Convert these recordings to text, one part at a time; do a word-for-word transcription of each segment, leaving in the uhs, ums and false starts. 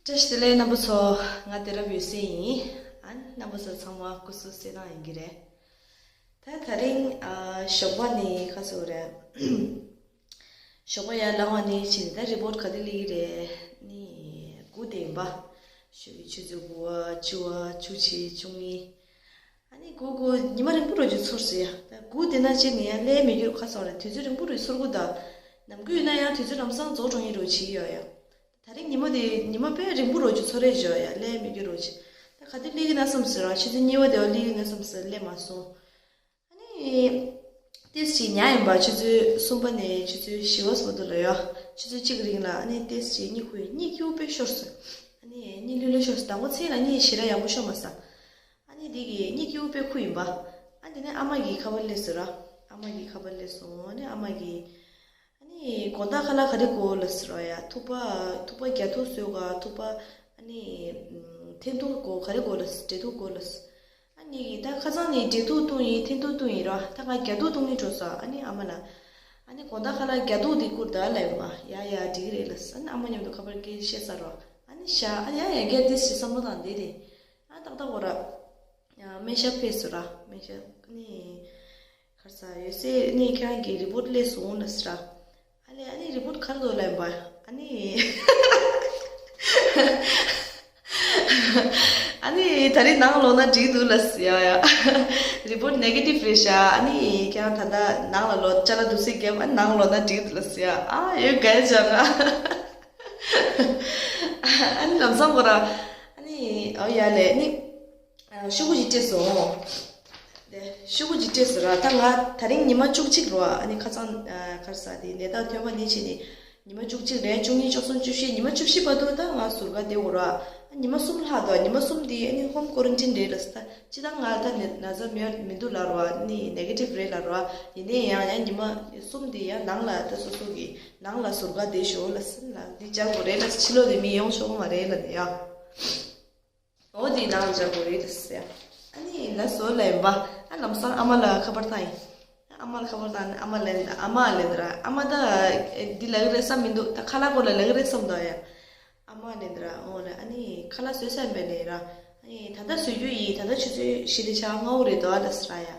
བཀྲ་ཤིས་བདེ་ལེགས་རྣམ་པ་ཚོ། ང་དེ་རབ་ཡོད་སེ་ཡིན། ཨ་ནི་རྣམ་པ་ཚོ་ཚང་མ་སྐུ་གཟུགས་གསལ་ཐང་ཡིན་གྱི་རེད། ད་དེ་རིང་ཨ་ཞོགས་པ་ནས་ཁ་སོ་རེད། ཞོགས་པ་ཡར་ལངས་པ་ནས་ཕྱིན་ད་རི་པོར་ཊི་ག་དུས་སླེབས་ཀྱི་རེད། ནི་དགུ་དེ་ཡིན་པ། ཞོགས་ཀྱི་ཆུ་ཚོད་དགུ་པ་བཅུ་པ་བཅུ་གཅིག་བཅུ་གཉིས། ཨ་ནི་དགུ་དགུ་ཉི་མ་རིང་པོ་རོ་ཅིག་ཚོར་སོང་ཡ། ད་དགུ་དེ་ན་ཅིག་ནི་ཡང་སླེབས་མི་འགྱུར་ཁ་སོང་རེད། དུས་ཚོད་རིང་པོ་རོ་ཚོར་གོ་ད། ནམ་རྒྱུན་ཡིན་ན་ཡང་དུས་ཚོད་ལམ་སང་རྫོགས་འགྲོ་ཡིན་རོ་བྱེད་ཡོད་ཡ། ད་རིང་ཉི་མ་དེ་ཉི་མ་དཔེ་རིང་པོ་རོ་ཅིག་ཚོར་རེད་བྱོས་ཡ། སླེབས་མི་འགྱུར་རོ་ཅིག་ད་ག་དུས་སླེབས་ཀྱི་ན་བསམ་ཟེར་བ། ཆུ་ཚོད་གཉིས་པ་དེ་བ་སླེབས་ཀྱི་ན་བསམ་ཟེར་སླེབས་མ་སོང་། ཨ་ནི། ཏིས་ཅིག་ཉལ་ཡིན་པ། ཆུ་ཚོད་གསུམ་པ་ནས་ཆུ་ཚོད་བཞི་པ་བར་དུ་ལ་ཡོད། ཆུ་ཚོད་གཅིག་རིང་ལ་ཨ་ནི་ཏིས་ཅིག་གཉིད་ཁུག་གཉིད་སྐྱིད་པོ་དཔེ་ཤོར་སོང་། ཨ་ནི་གཉིད་ལྷོད་ལྷོད་ཤོར་སོང་། དང་པོ་མཚན་ལ་གཉིད་ཞེ་དྲག་ཡག་པོ་ཤོར་མ་སོང་། ཨ་ནི་དེ་གི་གཉིད་སྐྱིད་པོ་དཔེ་ཁུག་ཡིན་པ། ཨ་དེ་ནས་ཨ་མ་གི་ཁ་པར་སླེབས་སོང་ར། ཨ་མ་གི་ཁ་པར་སླེབས་སོང་། ཨ་ནི་ཨ་མ་གི་ཨ་ནི་དགོང་དག་ཁ་ལག་ག་རེ་དགོས་ལབ་ཟེར་བ་ཡ། ཐུག་པ། ཐུག་པ་རྒྱ་ཐུག་བཟོས་ག་ཐུག་པ། ཨ་ནི་ཨམ་འཐེན་ཐུག་དགོས། ག་རེ་དགོས་ལབ་ཟེར། འབྲས་ཐུག་དགོས་ལབ་ཟེར། ཨ་ནི་ད་ཁ་སང་ནས་འབྲས་ཐུག་བཏུང་ཡིན། འཐེན་ཐུག་བཏུང་ཡིན་ར། ད་ང་རྒྱ་ཐུག་བཏུང་གི་འགྲོ་ས། ཨ་ནི་ཨ་མ་ལ། ཨ་ནི་དགོང་དག་ཁ་ལག་རྒྱ་ཐུག་འདི་བསྐུར་ད་ལབ་ཡིན་པ། ཡ་ཡ་འགྲིག་གི་རེད་ལབ་ཟེར། ཨ་ནི་ཨ་མ་མཉམ་དུ་ཁ་པར་སྐད་བཤད་ས་ར། ཨ་ནི་ཤ་ཨ་ཡ་ཡ་རྒྱ་ཏིས་ཞེས་བསམ་བློ་བཏང་བསྡད་དེ། ཨ་ཏག་ཏག་གོ་ར། ཡང་སྨན་ཞབས་ཕེབས་སོང་ར། སྨན་ཞབས་ནི། གར་ས་ཡོད་སེ་ནི་ཁྱེད་རང་གི་རི་པོར་ཊི་སླེབས་སོང་ལབ་ཟེར་ར། ཨ་ལས་ཨ་ནི་རི་པོར་ཊི་གར་འདུག་ལབ་ཡིན་པ། ཨ་ནི། ཨ་ནི་ད་རིང་ནང་ལོག་ན་འགྲིག་འདུག་ལབ་ཟེར་ཡ་ཡ། རི་པོར་ཊི་ནེ་གེ་ཊིབ་རེད་ཤག་ཨ་ནི་ཁྱེད་རང་ད་ལྟ་ནང་ལ་ལོག་ཅ་ལག་འདུག་སེ་རྒྱབ། ཨ་ནི་ནང་ལོག་ན་འགྲིག་འདུག་ལབ་ཟེར་ཡ། ཨ་ཡོད་ག་ཡ་ཅག་ཨ་ནི་ལམ་སང་གོ་ར། ཨ་ནི་ཨོ་ཡ་ལས་ནི། ཨ་ཤོག་གུ་ཞིག་སྤྲད་སོང་། དེ་ཤོག་གུ་ཞིག་སྤྲད་སོང་ར། ད་ང་དེ་རིང་ཉི་མ་བཅུ་གཅིག་རོ། ཨ་ནི་ཁ་སང་ཨ་གར་ས་དེ་ནད་རྟགས་ཐོན་པ་ནས་བྱས་ནས་ཉི་མ་བཅུ་གཅིག་རེད། བཅུ་གཉིས་བཅུ་གསུམ་བཅུ་བཞི་ཉི་མ་བཅུ་བཞི་བར་དུ་ད་ང་ཟུར་ཁ་བསྡད་དགོས་ར། ཨ་ཉི་མ་གསུམ་ལྷག་འདུག་ཉི་མ་གསུམ་དེ་ཨ་ནི་ཧོམ་ཀོ་རན་ཊིན་རེད་ལབ་ས། ད་སྤྱིར་བཏང་ང་ད་ནད་ན་ཚ་མེད་མི་འདུག་ལབ་ར། ཨ་ནི་ནེ་གེ་ཊིབ་རེད་ལབ་ར། ཡིན་ནའི་ཡང་ཡང་ཉི་མ་གསུམ་དེ་ཡང་ནང་ལ་ད་སོ་སོ་གི་ནང་ལ་ཟུར་ཁ་བསྡད་ཤོག་ལབ་ས། ལ་འདི་བྱ་དགོས་རེད་ལབ་ས། ཕྱི་ལོགས་ནས་མི་ཡོང་ཆོག་གི་མ་རེད་ལབ་ནས་ཡ། འོ་དེ་ནང་ལ་བཞག་དགོས་རེད་ཟེར། ཨ་ནི་ལ་སོ་ལ་ཡིན་པ། ཨ་ལམ་སང་ཨ་མ་ལ་ཁ་པར་བཏང་ཡིན། ཨ་མ་ལ་ཁ་པར་བཏང་ནས་ཨ་མ་ལན་ཨ་མ་ལན་ར། ཨ་མ་ད་འདི་ལབ་ཀྱི་རེད་བསམ་མི་འདུག་ད་ཁ་ལག་སྐོར་ལ་ལབ་ཀྱི་རེད་བསམ་འདུག་ཡ། ཨ་མ་ལན་ར། འོ་ལ་ཨ་ནི་ཁ་ལག་བཟོས་ཚར་ཡིན་པས་ལན་ར། ཨ་ནི་ད་ལྟ་བཟོས་རྒྱུ་ཡིན། ད་ལྟ་ཆུ་ཚོད་བཞི་ལས་ཆ་སྔ་བོ་རེད་འདུག་ཨ་ལ་ཟེར་ཡ།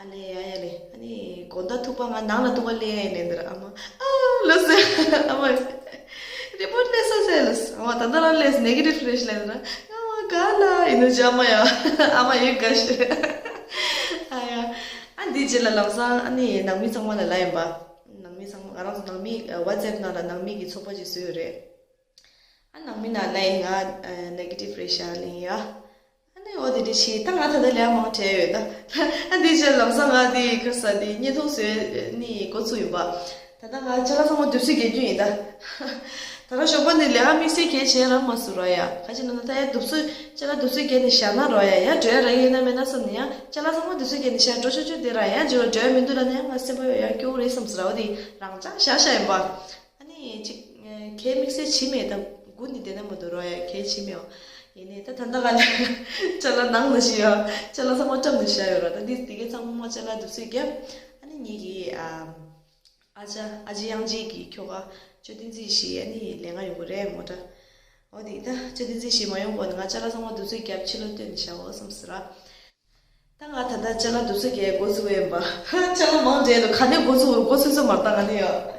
ཨ་ལས་ཡ་ཡ་ལས། ཨ་ནི་དགོང་དག་ཐུག་པ་ང་ནང་ལ་ཐུག་པ་ལས་ཡ་ལས་འདིར་ཨ་མ། ཨ་ལོ་ཟེར། ཨ་མ། རི་པོར་ཊི་སླེབས་ས་ཟེར་ལོ་ཟེར། ཨ་མ་ད་ལྟ་རང་སླེབས་ནེ་གེ་ཊིབ་རེད་ལས་འདིར། ཨ་མ་ག་ལ་ཡིན་ནོ་ཅི་ཨ་མ་ཡ། ཨ་མ་ཡོད་ག་ཤི། ཨ་ཡ། ཨ་འདི་རྗེས་ལ་ལམ་སང་ཨ་ནི་ནང་མི་ཚང་མ་ལ་ལབ་ཡིན་པ། ནང་མི་ཚང་མ་ང་རང་ཚོ་ནང་མི་ཝ་ཊི་སེབ་ནང་ལ་ནང་མི་གི་ཚོགས་པ་ཅིག་བཟོས་ཡོད་རེད། ཨ་ནང་མི་ན་ལན་ང་ནེ་གེ་ཊིབ་རེད་ཤག་ལིན་ཡ། ཨ་ནི་འོ་དེ་འདྲ་ཞིག་ད་ང་ད་ལྟ་ལས་མང་དྲགས་ཡོད་ད། ཨ་འདི་ཕྱིར་ལམ་སང་ང་དེ་ཁར་ས་དེ་བརྙན་ཐུང་བཟོས་ནི་འགོ་ཚུགས་ཡིན་པ། ད་ལྟ་ང་ཅ་ལག་ཚང་མ་དུས་ཚོད་བརྒལ་རྒྱུ་ཡིན་ད། ད་རང་ཞོགས་པ་ནས་ལས་ཀ་དམིགས་བསལ་གལ་ཆེ་རང་མ་བཟོ་རོགས་ཡ། ག་ཅི་ན་ན་ད་ཡ་དུས་ཚོད་ཅ་ལག་དུས་ཚོད་བརྒལ་ནས་བཞག་ན་རོགས་ཡ། ཡ་འགྲོ་ཡ་ར་ཡིན་ན་མེད་ན་བསམ་ནས་ཡ་ཅ་ལག་ཚང་མ་དུས་ཚོད་བརྒལ་ནས་བཞག་འགྲོ་ཆོག་ཆོག་དེ་ར་ཡ་འགྲོ་འགྲོ་ཡ་མི་འདུག་ལ་ན་ཡ་ང་སེམས་པ་ཡ་སྐྱོ་བོ་རེད་བསམ་ཟེར་ར། འོ་དེ་རང་ཅག་བཞག་བཞག་ཡིན་པ། ཨ་ནི་ཅིག་ཨ་གལ་དམིགས་བསལ་བྱེད་མེད་དམ་དགུ་ནི་བསྡད་ན་མ་འདུག་རོགས་ཡ། གལ་བྱེད་མེད་ཨོ། ཡིན་ནའི་ད་ད་ལྟ་ག་ལ་ཅ་ལག་ནང་ལ་ཞིག་ཡོད། ཅ་ལག་ཚང་མ་བཀྲམ་ནས་བཞག་ཡོད་ར། ད་འདི་དེ་གའི་ཚང་མ་ཅ་ལག་དུས་ཚོད་བརྒྱབ། ཨ་ནི་ངེད་ཀྱི་ཨ་ཨ་ཅག་ཨ་ཅེ་གཡང་སྐྱིད་ཀྱི་ཁྱོ་ག་ཅོ་བསྟན་འཛིན་ཞིག་ཨ་ནི་ལས་ང་ཡོང་གི་རེད་མོ་ད། འོ་དེ་ད་ཅོ་བསྟན་འཛིན་ཞིག་མ་ཡོང་གོང་ནས་ང་ཅ་ལག་ཚང་མ་དུས་ཚོད་བརྒྱབ་ཕྱི་ལོགས་སྟོན་ནས་བཞག་འོ་བསམ་ཟེར་ར། ད་ང་ད་ལྟ་ཅ་ལག་དུས་ཚོད་བརྒྱབ་འགོ་ཚུགས་པ་ཡིན་པ། ཅ་ལག་མང་དྲགས་ལ་ག་ནས་འགོ་ཚུགས་འགོ་ཚུགས་ས་མ་ལྟ་ང་ནི་ཡ།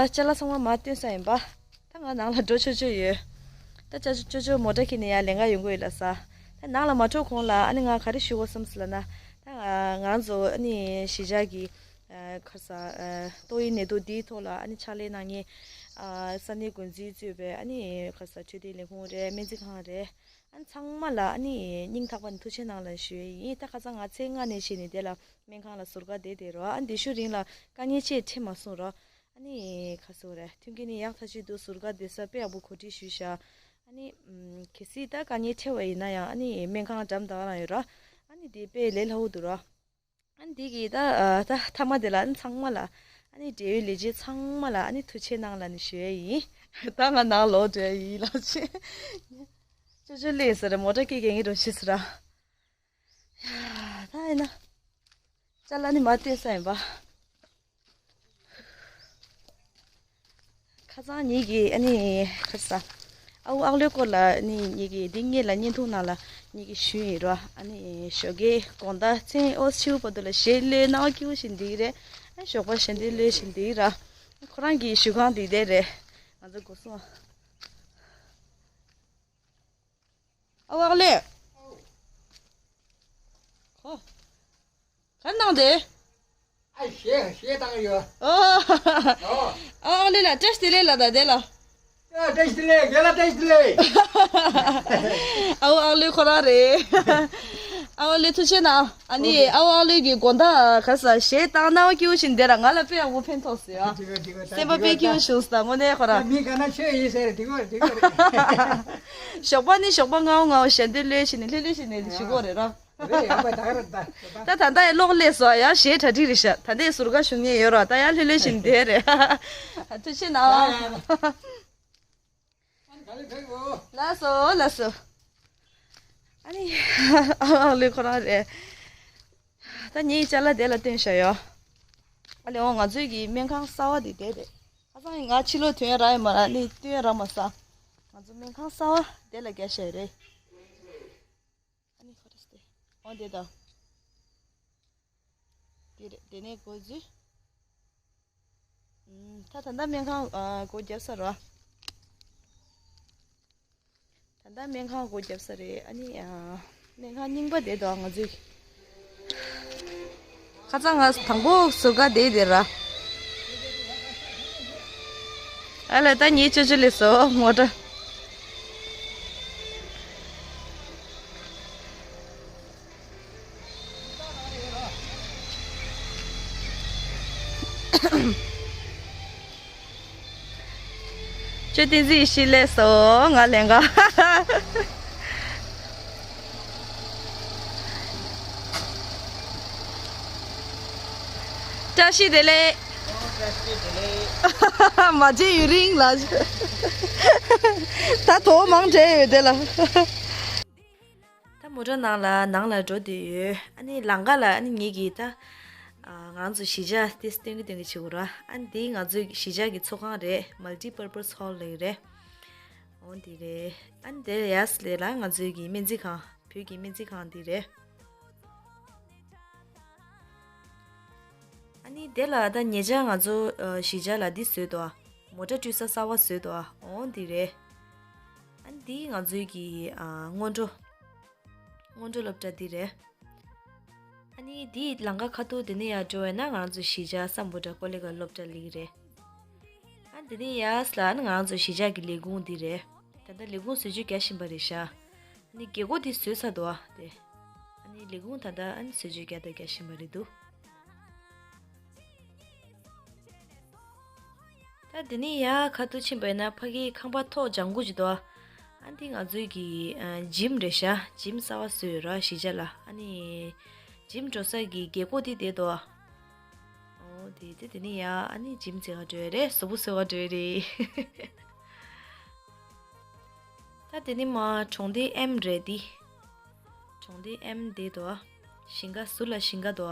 ད་ཅ་ལག་ཚང་མ་མར་བཏོན་ས་ཡིན་པ། ད་ང་ནང་ལ་འགྲོ་ཆོག་ཆོག་ཡོད། ད་ཅ་ཅོ་ཅོ་མོ་ཊ་ཁྱེར་ནས་ཡར་ལས་ཀ་ཡོང་གི་ཡོད་ལབ་ས། ད་ནང་ལ་མ་འགྲོ་གོང་ལ་ཨ་ནི་ང་ག་རེ་ཞུ་དགོས་བསམ་སོང་ལབ་ན། ད་ང་རང་ཚོ་ཨ་ནི་གཞིས་ཆགས་ཀྱི་ཁར་ས་ཏོག་དབྱིབས་ནད་དུག་འདིའི་ཐོག་ལ་ཨ་ནི་ཕྱག་ལས་གནང་མཁན་ ཨ་ས་གནས་འགོ་འཛིན་གཙོས་པའི་ཨ་ནི་ཁ་ས་འཕྲོད་བསྟེན་ལས་ཁུངས་རེད། སྨན་རྩིས་ཁང་རེད། ཨ་ནི་ཚང་མ་ལ་ཨ་ནི་སྙིང་ཐག་པ་ནས་ཐུགས་རྗེ་གནང་ལ་ཞུ་ཡས་ཡིན། ད་ཁ་སང་ང་ཚེས་ལྔ་ནས་བྱས་ནས་དེ་ལ་སྨན་ཁང་ལ་ཟུར་བཀག་བསྡད་དེ་རོ། ཨ་ནི་དེ་ཤུ་རིང་ལ་དཀའ་ངལ་ཅིག་འཕྲད་མ་སོང་རོ། ཨ་ནི་ཁ་སོ་རེད། མཐུན་རྐྱེན་ནི་ཡག་ཐག་ཆོད་འདུག་ཟུར་བཀག་བསྡད་ས་དཔེ་ཡག་པོ་གོ་སྒྲིག་ཞུས་ཤག་ཨ་ནི་ཨམ་གལ་སྲིད་ད་དཀའ་ངལ་འཕྲད་པ་ཡིན་ན་ཡང་ཨ་ནི་སྨན་ཁང་འགྲམ་དང་རང་ཡོད་རོ། ཨ་ནི་དེ་དཔེ་ལས་སླ་བོ་འདུག་རོ། ཨ་ནི་དེ་གི་ད་ཨ་ད་མཐའ་མ་དེ་ལ་ཨ་ནི་ཚང་མ་ལ་ཨ་ནི་འབྲེལ་ཡོད་ལས་བྱེད་ཚང་མ་ལ་ཨ་ནི་ཐུགས་རྗེ་གནང་ལ་ནི་ཞུ་ཡས་ཡིན། ད་ང་ནང་ལོག་འགྲོ་ཡས་ཡིན་ལབ་ཆེ། ཅོ་ཅོ་ལས་ཟེར་མོ་ཊ་སྐད་རྒྱག་གི་འགྲོ་ཤི་ཟེར་ར། ད་ཡིན་ན། ཅ་ལག་ནི་མ་བལྟས་ས་ཡིན་པ། ཁ་སང་ཉིད་ཀྱིས་ཨ་ནི་ཁ་ས། ཨ་ཁུ་ཨག་ལོའི་སྐོར་ལ་ཨ་ནི་ཉིད་ཀྱིས་འདི་སྔོན་ལ་བརྙན་ཐུང་ནང་ལ་ཉིད་ཀྱིས་ཞུས་ཡིན་རོ། ཨ་ནི་ཞོགས་ཀའི་དགོང་དག་མཚན་ཨོ་ཆིའུ་བར་དུ་ལ་གཞས་གློད་སྣང་བ་སྐྱིད་པོ་ཞིག་འདི་རེད། ཨ་ཞོགས་པ་གཞས་འདི་གློད་བཞིན་འདི་ར། ཁོ་རང་གི་བཞུགས་ཁང་འདི་དེ་རེད། ང་ཚོ་སྒོ་སྲུང་། ཨ་ཁུ་ཨག་ལོས། ཧོ། ག་རེ་གནང་དེ། ཨ་གཞས་གཞས་བཏང་ཡོད། ཨོ། ཨོ། ཨ་ཨག་ལོ་ལ་བཀྲ་ཤིས་བདེ་ལེགས་ལ་ད་དེ་ལ། ཨ་བཀྲ་ཤིས་བདེ་ལེགས། རྒན་ལགས་བཀྲ་ཤིས་བདེ་ལེགས། ཨ་ཁུ་ཨག་ལོ་ཁོ་རང་རེད། ཨ་ཁུ་ཨག་ལོ་ཐུགས་རྗེ་གནང་། ཨ་ནི་ཨ་ཁུ་ཨག་ལོ་གི་དགོང་དག་ག་ས་གཞས་བཏང་སྣང་བ་སྐྱིད་པོ་ཞིག་འདི་ར་ང་ལ་དཔེ་ཡག་པོ་ཕན་ཐོགས་སོང་ཡ། སེམས་པ་དཔེ་སྐྱིད་པོ་བྱུང་སོང་། དངོས་གནས་ཁོ་རང་། མི་ག་ན་ཆོས་ཡིན་ཟེར་དེ་གོ་དེ་གོ་རེད། ཞོགས་པ་ནི་ཞོགས་པ་ངའོ་ངའོ་གཞས་འདི་གློད་བཞིན་ནས་ལྷོད་ལྷོད་བྱས་ནས་བཞུགས་གོ་རེད་ར། རེད་ཡག་པོ་ད་ག་རེད་ད། ད་ད་ལྟ་ཡི་གློག་ལས་སོ་ཡ་གཞས་གྲ་སྒྲིག་རེད་ཤག་ད་ལྟའི་ཟུར་ཁ་ཞུ་མཁན་ཡོད་ར། ད་ཡ་ལྷོད་ལྷོད་བཞིན་བསྡད་རེད། ཐུགས་རྗེ་གནང་། ལགས་སོ་ལགས་སོ། ཨ་ནི་ཨ་ཨག་ལོ་ཁོ་རང་རེད། ད་ངའི་ཅ་ལག་དེ་ལ་སྟོན་བཞག་ཡོད། ཨ་ལེ་འོ་ང་ཚོའི་གི་སྨན་ཁང་གསར་བ་དེ་དེ་རེད། ཁ་སང་ང་ཕྱི་ལོགས་ཐོན་རག་ཡོད་མ་རེད། ཨ་ནི་སྟོན་རག་མ་སོང་། ང་ཚོ་སྨན་ཁང་གསར་བ་དེ་ལ་རྒྱག་བཞག་ཡོད་རེད། ཨ་ནི་ཁོ་རེ་སྟེ། འོ་དེ་དང་། དེ་རེད། དེ་ནས་སྒོ་འཛུལ། ཨུམ། ད་ད་ལྟ་སྨན་ཁང་ཨ་སྒོ་བརྒྱབ་ས་རེད། ད་ལྟ་སྨན་ཁང་སྒོ་བརྒྱབ་ས་རེད། ཨ་ནི་ཨ་སྨན་ཁང་རྙིང་པ་དེ་དང་ང་ཚོའི། ཁ་སང་ང་དང་པོ་ཟུར་བཀག་བསྡད་དེ་ར། ཨ་ལེ་ད་ངའི་ཅོ་ཅོ་ལས་སོ་མོ་ཊ། ཅོ་བསྟན་འཛིན་ཡེ་ཤེས་ལས་སོ་ང་ལེན་ག། བཀྲ་ཤིས་བདེ་ལེགས། ཨོ་བཀྲ་ཤིས་བདེ་ལེགས། མ་བརྗེད་ཡུན་རིང་ལ། ད་དོ་མང་བྲལ་ཡོད་དེ་ལ། ད་མོ་ཊ་ནང་ལ་ནང་ལ་འགྲོ་བསྡད་ཡོད། ཨ་ནི་ལམ་ཁ་ལ་ཨ་ནི་ངེད་ཀྱིས་ད་ང་རང་ཚོ་གཞིས་ཆགས་དེ་སྟོན་གི་སྟོན་གི་བྱེད་དགོས་ར། ཨ་ནི་དེ་ང་ཚོའི་གཞིས་ཆགས་ཀྱི་ཚོགས་ཁང་རེད། Multi Purpose Hall ལབ་ཀྱི་རེད། འོ་འདི་རེད། ཨ་ནི་དེ་ཡས་ལས་ལ་ང་ཚོའི་གི་སྨན་རྩིས་ཁང་། བོད་ཀྱི་སྨན་རྩིས་ཁང་འདི་རེད། ཨ་ནི་དེ་ལ་ད་ཉེ་ཆར་ང་ཚོ་གཞིས་ཆགས་ལ་འདི་བཟོས་འདུག་མོ་ཊ་འགྲུལ་ས་གསར་པ་བཟོས་འདུག་འོ་འདི་རེད། ཨ་ནི་འདི་ང་ཚོའི་གི་སྔོན་འགྲོ། སྔོན་འགྲོ་སློབ་གྲྭ་འདི་རེད། ཨ་ནི་འདི་ལམ་ཁ་ཁ་ཐུག་འདི་ནས་ཡར་འགྲོ་བས་ན་ང་ཚོ་གཞིས་ཆགས་སམ་བྷོ་ཊ་ཀོ་ལི་གྷལ་སློབ་གྲྭ་སླེབས་ཀྱི་རེད། ཨ་འདི་ནས་ཡར་ལ་ང་ཚོ་གཞིས་ཆགས་ཀྱི་ལས་ཁུངས་འདི་རེད། ད་ལྟ་ལས་ཁུངས་བཟོ་བཅོས་རྒྱག་བཞིན་པ་རེད་ཤག་ཨ་ནི་རྒྱལ་སྒོ་འདི་བཟོས་ཚར་འདུག་ཨ་དེ། ཨ་ནི་ལས་ཁུངས་ད་ལྟ་ཨ་ནི་བཟོ་བཅོས་རྒྱག་ད་རྒྱག་བཞིན་པ་རེད་འདུག་ད་འདི་ནས་ཡར་ཁ་ཐུག་ཕྱིན་པ་ཡིན་ན་ཕ་གིའི་ཁང་པ་ཐོག་ལྗང་ཁུ་ཅིག་འདུག་ཨ་འདི་ང་ཚོའི་གི་ཨ་ཇིམ་རེད་ཤག་ཇིམ་གསར་པ་བཟོས་ཡོད་ར་གཞིས་ཆགས་ལ། ཨ་ནི་ཇིམ་འགྲོ་ས་གི་རྒྱལ་སྒོ་འདི་བསྡད་འདུག་འོ་དེ་དེ་དེ་ནས་ཡར་ཨ་ནི་ཇིམ་རྩེ་ག་འགྲོ་ཡ་རེད། གཟུགས་པོ་བཟོ་ག་འགྲོ་ཡ་རེད། ད་དེ་ནི་མ་གྲོང་སྡེ་ཨེམ་རེད་འདི། གྲོང་སྡེ་ཨེམ་འདི་དོ། ཞིང་ཁ་ཟུར་ལ་ཞིང་ཁ་དོ།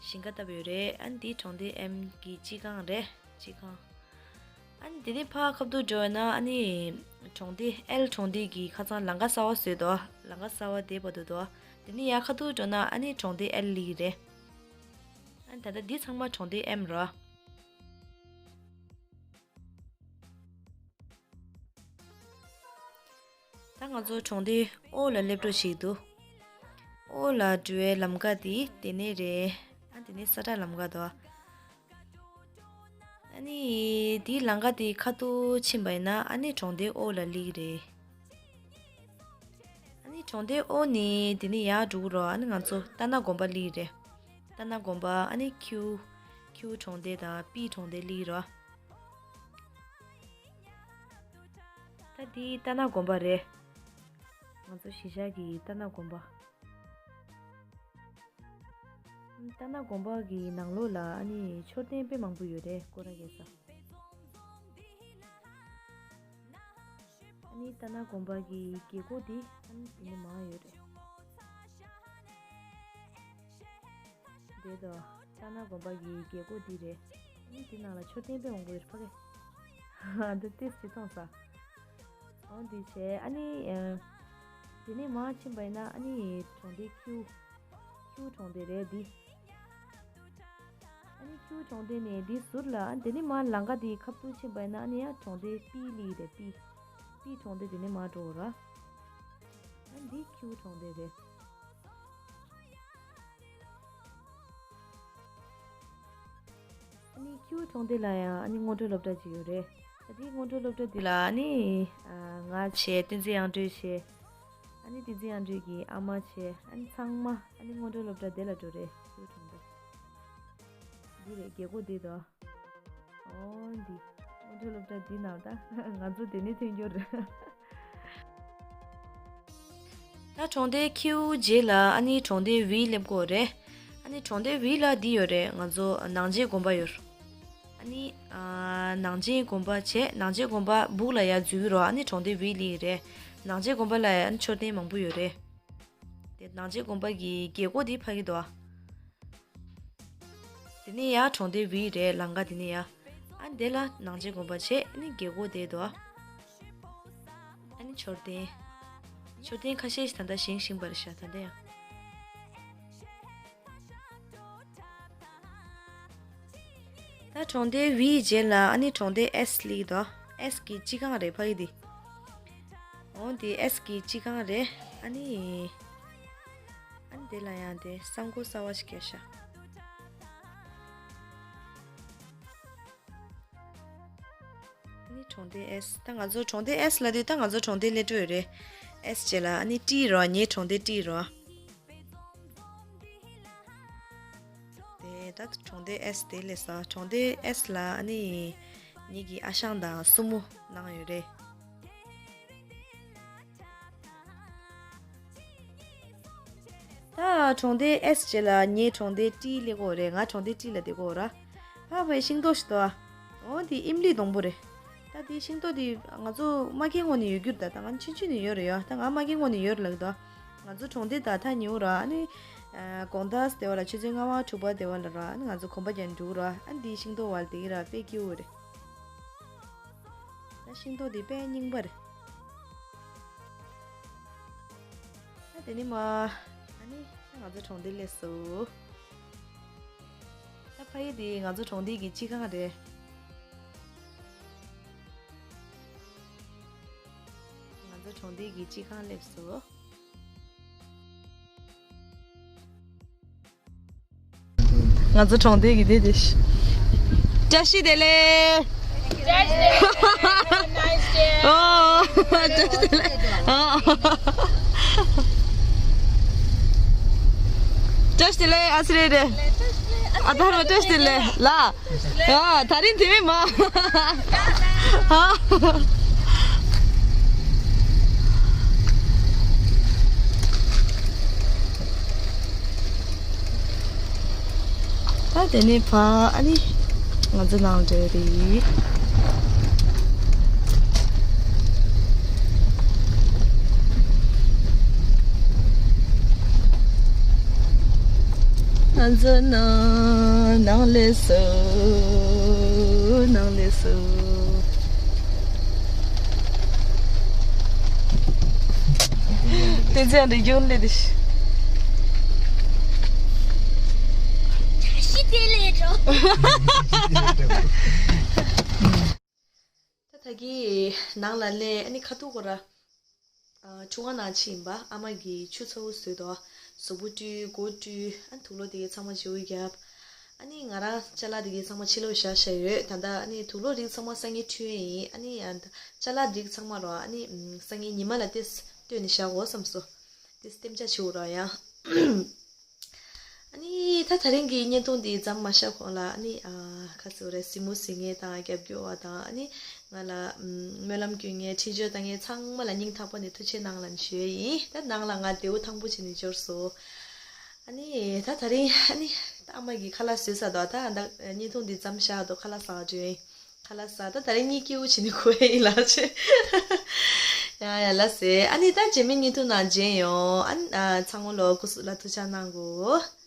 ཞིང་ཁ་བཏབ་ཡོད་རེད། ཨ་ནི་འདི་གྲོང་སྡེ་ཨེམ་གི་སྤྱི་ཁང་རེད། སྤྱི་ཁང་། ཨ་ནི་དེ་ནི་ཕར་ཁ་ཐུག་འགྲོ་ཡོད་ན་ཨ་ནི་གྲོང་སྡེ་ཨེལ་གྲོང་སྡེ་གི་ཁ་ཚང་ལམ་ཁ་གསར་པ་བཟོས་དོ། ལམ་ཁ་གསར་པ་དེ་བར་དུ་དོ། དེ་ནི་ཡར་ཁ་ཐུག་འགྲོ་ན་ཨ་ནི་གྲོང་སྡེ་ཨེལ་ལི་རེད། ཨ་ནི་ད་ལྟ་འདི་ཚང་མ་གྲོང་སྡེ་ཨེམ་རོ། ད་ང་ཚོ་གྲོང་སྡེ་ཨོ་ལ་སླེབས་འགྲོ་ཞིག་འདུག་ཨོ་ལ་འགྲོ་བའི་ལམ་ཁ་དེ་དེ་ནས་རེད། ཨ་དེ་ནས་ས་བཀྲ་ལམ་ཁ་དོ། ཨ་ ཨ་ནི་དེའི་ལམ་ཁ་དེའི་ཁ་ཐུག་ཕྱིན་པ་ཡིན་ན་ཨ་ནི་གྲོང་སྡེ་ཨོ་ལ་སླེབས་ཀྱི་རེད། ཨ་ནི་གྲོང་སྡེ་ཨོ་ནས་དེ་ནས་ཡར་འགྲོ་གི་རེད། ཨ་ནི་ང་ཚོ་རྟ་ནག་དགོན་པ་སླེབས་ཀྱི་རེད། རྟ་ནག་དགོན་པ། ཨ་ནི་ཁྱེའུ་ཁྱེའུ་གྲོང་སྡེ་དང་པི་གྲོང་སྡེ་སླེབས་ཀྱི་རེད། ད་འདི་རྟ་ནག་དགོན་པ་རེད། ང་ཚོ་གཞིས་ཆགས་ཀྱི་རྟ་ནག་དགོན་པ། རྟ་ནག་དགོན་པ་གི་ནང་ལོགས་ལ་ཨ་ནི་མཆོད་རྟེན་དཔེ་མང་པོ་ཡོད་རེད། སྐོར་ར་རྒྱག་ས། ཨ་ནི་རྟ་ནག་དགོན་པ་གི་རྒྱལ་སྒོ་འདི་ཨ་ནི་འདི་ནས་མར་ཡོད་རེད། འདི་དང་རྟ་ནག་དགོན་པ་གི་རྒྱལ་སྒོ་འདི་རེད། ཨ་ནི་འདི་ནང་ལ་མཆོད་རྟེན་དཔེ་མང་པོ་ཡོད་རེད། ཕ་གི། འདི་ཏིས་ཅི་མཐོང་ས། འོ་འདི་བྱས་ཨ་ནི། ཨ། དེ་ནས་མར་ཕྱིན་པ་ཡིན་ན་ཨ་ནི་གྲོང་སྡེ་ཁྱེའུ། ཁྱེའུ་གྲོང་སྡེ་རེད་འདི། ཨ་ནི་ཁྱེའུ་གྲོང་སྡེ་ནས་འདི་ཟུར་ལ། ཨ། དེ་ནས་མར་ལམ་ཁ་དེའི་ཁ་ཐུག་ཕྱིན་པ་ཡིན་ན་ཨ་ནི་ཡང་གྲོང་སྡེ་པི་སླེབས་རེད། པི། པི་གྲོང་སྡེ་དེ་ནས་མར་འགྲོ་ར། ཨ་འདི་ཁྱེའུ་གྲོང་སྡེ་རེད། ཨ་ནི་ཁྱེའུ་གྲོང་སྡེ་ལ་ཡང་ཨ་ནི་སྔོན་འགྲོ་སློབ་གྲྭ་ཅིག་ཡོད་རེད། ཨ་དེའི་སྔོན་འགྲོ་སློབ་གྲྭ་འདི་ལ་ཨ་ནི། ཨ། ང་བྱས། བསྟན་འཛིན་དབྱངས་སྒྲོན་བྱས། ཨ་ནི་བསྟན་འཛིན་དབྱངས་སྒྲོན་གྱི་ཨ་མ་བྱས། ཨ་ནི་ཚང་མ་ཨ་ནི་སྔོན་འགྲོ་སློབ་གྲྭ་དེ་ལ་འགྲོ་རེད། ཁྱེའུ་གྲོང་སྡེ། འདི་རེད། རྒྱལ་སྒོ་འདི་དང་། འོ་འདི། སྔོན་འགྲོ་སློབ་གྲྭ་འདི་ནང་ད་ང་ཚོ་དེ་ནས་ཐོན་རྒྱུ་རེད། ད་གྲོང་སྡེ་ཁྱེའུ་རྗེས་ལ་ཨ་ནི་གྲོང་སྡེ་བི་སླེབས་ཀྱི་ཡོད་རེད། ཨ་ནི་གྲོང་སྡེ་བི་ལ་འདི་ཡོད་རེད། ང་ཚོ་ནང་ཆེན་དགོན་པ་ཡོད། ཨ་ནི། ཨ། ནང་ཆེན་དགོན་པ་བྱས། ནང་ཆེན་དགོན་པ་སྦུག་ལ་ཡར་འཛུལ་གྱི་རེད། ཨ་ནི་གྲོང་སྡེ་བི་སླེབས་རེད། ནང་ཆེན་དགོན་པ་ལ་ཡང་མཆོད་རྟེན་མང་པོ་ཡོད་རེད། དེ་ནང་ཆེན་དགོན་པ་གི་རྒྱལ་སྒོ་འདི་ཕ་གི་འདུག་ཨ། དེ་ནས་ཡར་གྲོང་སྡེ་བི་རེད། ལམ་ཁ་དེ་ནས་ཡར། ཨ་འདི་ལ་ནང་ཆེན་དགོན་པ་བྱས། ཨ་ནི་རྒྱལ་སྒོ་དེ་འདུག་ཨ། ཨ་ནི་མཆོད་རྟེན། མཆོད་རྟེན་ཁ་ཤས་ཤིག་ད་ལྟ་བཞེངས་བཞིན་པ་རེད་ཤག་ད་ལྟ་ཡང་། ད་གྲོང་སྡེ་བིའི་རྗེས་ལ་ཨ་ནི་གྲོང་སྡེ་ཨེས་སླེབས་ཀྱི་འདུག་ཨེས་ཀྱི་སྤྱི་ཁང་རེད་ཕ་གི་འདི། འོ་འདི་ཨེས་ཀྱི་སྤྱི་ཁང་རེད། ཨ་ནི། ཨ་ནི་དེ་ལ་ཡང་དེ་ས་མགོ་གསར་པ་ཞིག་བརྒྱབ་ཤག་ཨ་ནི་གྲོང་སྡེ་ཨེས། ད་ང་ཚོ་གྲོང་སྡེ་ཨེས་ལ་དུས་ད་ང་ཚོ་གྲོང་སྡེ་སླེབས་འགྲོ་ཡོད་རེད། ཨེས་རྗེས་ལ་ཨ་ནི་ཏི་རོ། ངའི་གྲོང་སྡེ་ཏི་རོ། དེ་ད་གྲོང་སྡེ་ཨེས་དེ་སླེབས་སོང་། གྲོང་སྡེ་ཨེས་ལ་ཨ་ནི་ངེད་ཀྱི་ཨ་ཞང་དང་སྲུ་མོ་གནང་ཡོད་རེད། ད་གྲོང་སྡེ་ཨེས་རྗེས་ལ་ངའི་གྲོང་སྡེ་ཏི་སླེབས་ཀྱི་ཡོད་རེད། ང་གྲོང་སྡེ་ཏི་ལ་བསྡད་ཀྱི་ཡོད་ར། ཕ་བའི་ཤིང་ཏོག་ཞིག་འདུག་ཨ། འོ་དེ་ཨིམ་ལིའི་སྡོང་པོ་རེད། ད་དེའི་ཤིང་ཏོག་དེ་ང་ཚོ་མ་སྐྱེས་སྔོན་ནས་ཡོད་རྒྱུ་རེད། ད་ད་ང་ཆུང་ཆུང་ནས་ཡོད་རེད་ཡ། ད་ང་མ་སྐྱེས་སྔོན་ནས་ཡོད་རེད་ལབ་ཀྱི་འདུག་ང་ཚོ་གྲོང་སྡེ་ད་ཐག་ཉེ་བོ་ར། ཨ་ནི་དགོང་དག་དེ་བ་ལ་ཆུ་ཚོད་ལྔ་པ་དྲུག་པ་དེ་བ་ལ་ར། ཨ་ནི་ང་ཚོ་གོམ་པ་རྒྱག་འགྲོ་ར། ཨ་ནི་དེའི་ཤིང་ཏོག་བ་ལ་དེ་གི་ར་དཔེ་སྐྱིད་པོ་རེད། ད་ཤིང་ཏོག་དེ་དཔེ་རྙིང་པ་རེད། ད་དེ་ནས་མར་ཨ་ནི་ད་ང་ཚོ་གྲོང་སྡེ་སླེབས་སོང་། ད་ཕ་གི་དེ་ང་ཚོ་གྲོང་སྡེ་གི་སྤྱི་ཁང་རེད། ང་ཚོ་གྲོང་སྡེ་གི་སྤྱི་ཁང་སླེབས་སོང་། ང་ཚོ་གྲོང་སྡེ་གི་དེ་དེ་ཤི། བཀྲ་ཤིས་བདེ་ལེགས། བཀྲ་ཤིས་བདེ་ལེགས། ཨོ། བཀྲ་ཤིས་བདེ་ལེགས། ཨོ། བཀྲ་ཤིས་བདེ་ལེགས། ཨ་སི་རེ་རེ། ཨ་ད་ར་བཀྲ་ཤིས་བདེ་ལེགས་ལ། ཨ་ད་རིང་དེ་མིན་མ། ཨ། ད་དེ་ནས་ཕ་ཨ་ནི་ང་ཚོ་ནང་འདྲ་རེད། ང་ཚོ་ནང་ནང་སླེབས་སོང་། ནང་སླེབས་སོང་། དེ་ཚེ་འདི་རྒྱུན་ལས་དེ། བཀྲ་ཤིས་བདེ་ལེགས་འགྲོ། ད་ད་གི་ནང་ལ་སླེབས། ཨ་ནི་ཁ་ཐུག་གོ་ར། ཨ། ཆུ་སྒང་ནང་ཕྱིན་པ། ཨ་མ་གིས་ཆུ་ཚ་པོ་བཟོས་འདུག་གཟུགས་པོ་བཀྲུས། མགོ་བཀྲུས། ཨ། དུག་ལོག་དེ་གའི་ཚང་མ་བརྗེ་པོ་བརྒྱབ། ཨ་ནི་ང་རང་ཅ་ལག་དེ་གའི་ཚང་མ་ཕྱི་ལོགས་བཞག་བཞག་ཡོད། ད་ལྟ་ཨ་ནི་དུག་ལོག་རིགས་ཚང་མ་སང་ཉིན་འཁྲུད་ཡས་ཡིན། ཨ་ནི་ཡང་ཅ་ལག་རིགས་ཚང་མ་རོ་ཨ་ནི་སང་ཉིན་ཉི་མ་ལ་ཏེས་སྟོན་ནས་བཞག་འོ་བསམ་སོང་། ཏེས་ལྟེམ་ཆ་བྱེད་འོ་རོ་ཡང་། ཨ་ནི་ད་ད་རིང་གི་བརྙན་ཐུང་འདི་མཚམས་མ་བཞག་གོང་ལ་ཨ་ནི་ཨ་ཁ་སོ་རེ་སི་མོ་སི་ངེ་དང་རྒྱབ་སྐྱོར་བ་དང་ཨ་ནི་ང་ལ་སྨོན་ལམ་སྐྱོན་ངེ་འཕྲིན་བཅོལ་བཏང་ངེ་ཚང་མ་ལ་སྙིང་ཐག་པ་ནས་ཐུགས་རྗེ་གནང་ལན་ཞུ་ཡས་ཡིན། ད་ནང་ལ་ང་བདེ་བོ་ཐང་པོ་བྱས་ནས་འབྱོར་སོང་། ཨ་ནི་ད་ད་རིང་ཨ་ནི་ད་ཨ་མ་གིས་ཁ་ལག་བཟོས་ཚར་འདུག་ད་ད་བརྙན་ཐུང་འདི་མཚམས་བཞག་འདུག་ཁ་ལག་ཟ་འགྲོ་ཡིན། ཁ་ལག་ཟ་ད་ད་རིང་གཉིད་སྐྱིད་པོ་བྱས་ནས་ཁུག་ཡིན་ལགས་ཆེ། ཡ་ཡ་ལགས་སེ། ཨ་ནི་ད་རྗེས་མའི་བརྙན་ཐུང་ནང་མཇལ་ཡོང་། ཨ་ནི་ཨ་ཚང་མ་ལོ་སྐུ་གཟུགས་ལ་ཐུགས་ཅག་གནང་གོ།